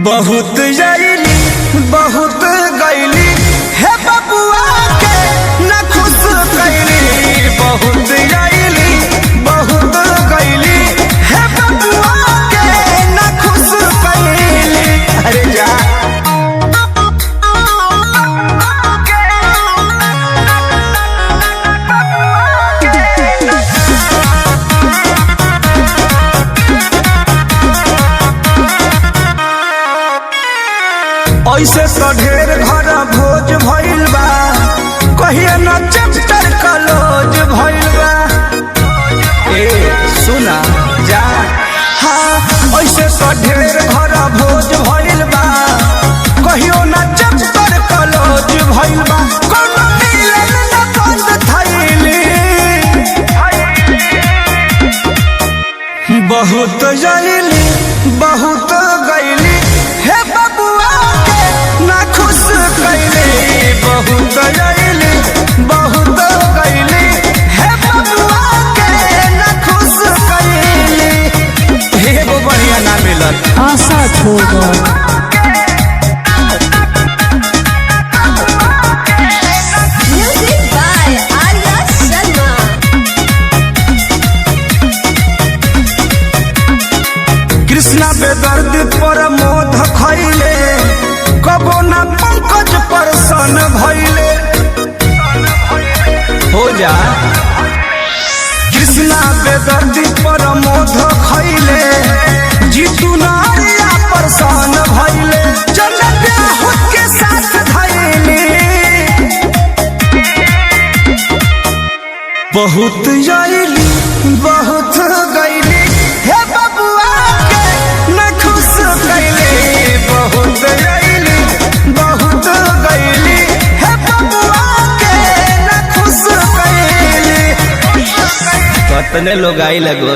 बहुत जैली बहुत गैली हे बबुआ के न खुश कैली। बहुत जैली बहुत गैली हे बबुआ के न खुश कैली। अरे जा ऐसे तो ढेर घर भोज भइल बा, कहिया न चैप्टर क्लोज भइल बा। ए सुना जा, हाँ ऐसे तो ढेर घर भोज भइल बा, कहियो न चैप्टर क्लोज भइल बा। कोनो मिलन न बंद थैली। बहुत जैली बहुत गैली हे बबुआ के ना खुश कैली। बहुत जैली बहुत गैली हे बबुआ के ना खुश कैली। एगो बढ़िया ना मिलत। आशा छोड़ दो। Music by Arya Sharma. Krishna बेदर्द पर मोध खैले, कबो ना पंकज पर सन भैले। हो जा कृष्णा बेदर्द पर मोध खैले, जीतू नारिया पर सन भैले। चल ब्याह के साथ धैले। बहुत जैली बहुत गैली हे बबुआ के न खुश कैली। बहुत जैली बहुत गैली हे बबुआ के न खुश कैली। कतने लोग आई लगो।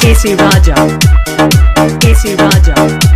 KC Raja. KC Raja.